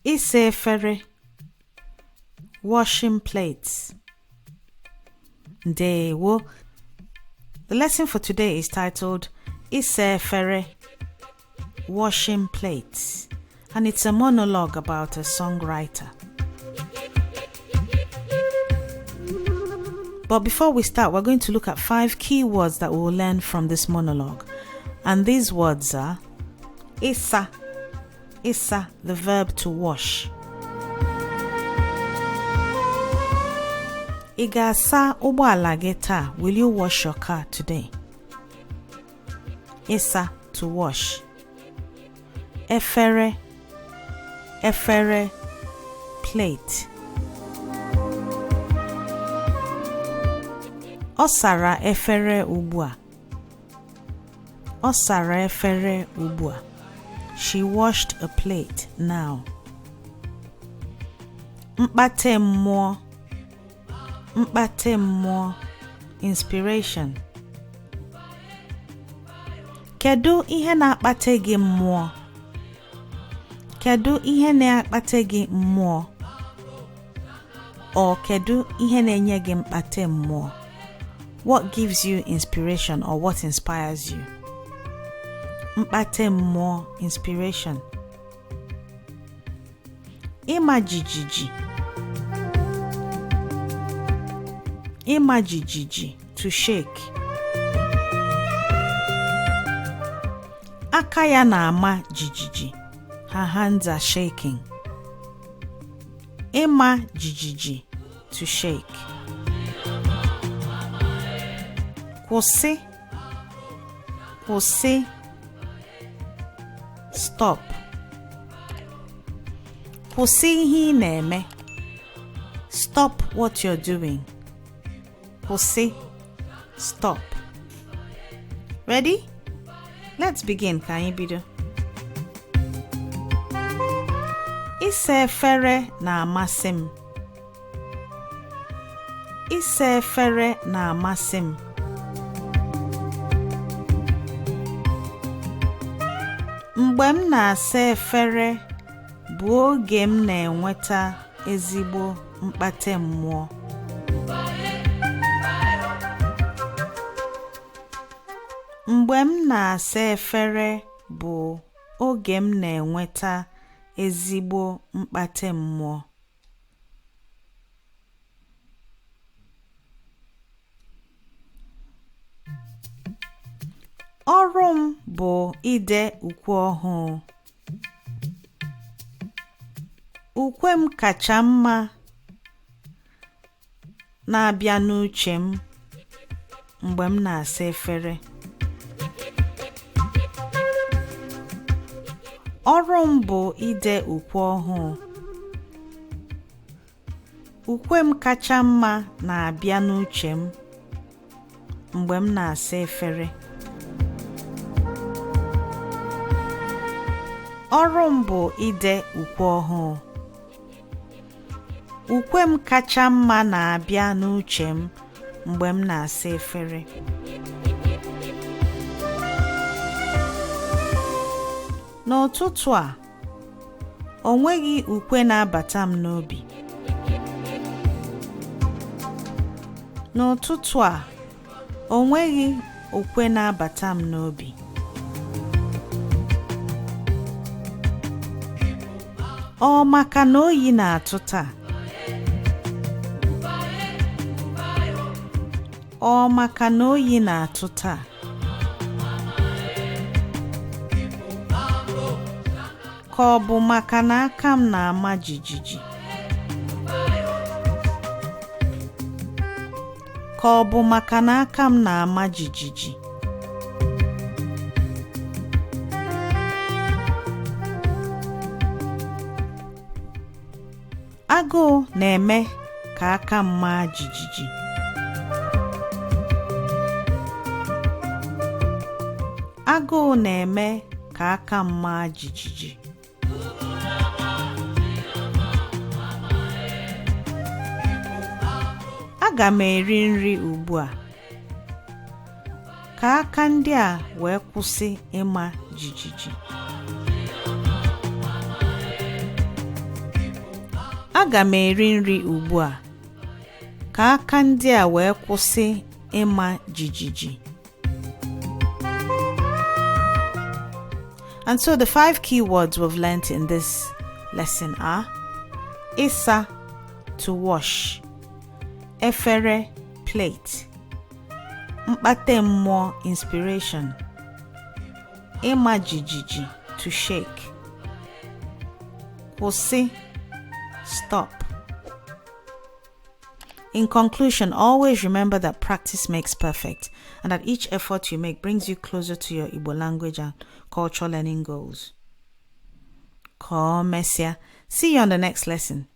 Ịsa efere, washing plates. Ndewo. The lesson for today is titled Ịsa efere, washing plates, and it's a monologue about a songwriter. But before we start, we're going to look at 5 key words that we will learn from this monologue. And these words are Ịsa, Ịsa, the verb to wash. Ị ga-asa ụgbọala gị taa? Will you wash your car today? Ịsa, to wash. Efere, efere, plate. Ọ sara efere ugbu a. Ọ sara efere ugbu a. She washed a plate now. Mkpate mmụọ, mkpate mmụọ, inspiration. Kedu ihe na-akpate gị mmụọ? Kedu ihe na-akpate gị mmụọ? Or kedu ihe na-enye gị mkpate mmụọ? What gives you inspiration or what inspires you? Mkpate mmụọ, inspiration. Ịma jijiji. Ịma jijiji, to shake. Aka ya na-ama jijiji. Her hands are shaking. Ịma jijiji, to shake. Kwụsị, kwụsị, stop. Kwụsị ihe ị na-eme. Stop what you're doing. Kwụsị, stop. Ready? Let's begin. Ka anyị bido. Ịsa efere na-amasị m. Ịsa efere na-amasị m. Mgbe m na-asa efere bụ oge m na-enweta ezigbo mkpate mmụọ. Mgbe m na-asa efere bụ oge m na-enweta ezigbo mkpate mmụọ. Ọrụ m bụ ide ukwe ọhụụ. Ukwe m kacha mma na-abịa n'uche m mgbe m na-asa efere. Ọrụ m bụ ide ukwe ọhụụ. Ukwe m kacha mma na-abịa n'uche m mgbe m na-asa efere. Ọrụ m bụ ide ukwe ọhụụ. Ukwe m kacha mma na-abịa n'uche m mgbe m na-asa efere. N'ụtụtụ a, o nweghị ukwe na-abata m n'obi. N'ụtụtụ a, o nweghị ukwe na-abata m n'obi. Ọ maka na oyi na-atụ taa? Ọ maka na oyi na-atụ taa? Ka ọ bụ maka na aka m na-ama jijiji? Ka ọ bụ maka na aka m na-ama jijiji? Agụụ na-eme ka aka m maa jijiji. Agụụ na-eme ka aka m maa jijiji. Aga m eri nri ugbu a ka aka ndị a wee kwụsị ịma jijiji. Aga m eri nri ugbu a ka aka ndị a wee kwụsị ịma jijiji. And so the five key words we've learnt in this lesson are ịsa, to wash, efere, plate, mkpate mmụọ, inspiration, ịma jijiji, to shake, kwụsị, stop. In conclusion, always remember that practice makes perfect and that each effort you make brings you closer to your Igbo language and cultural learning goals. Ka o mesịa. See you on the next lesson.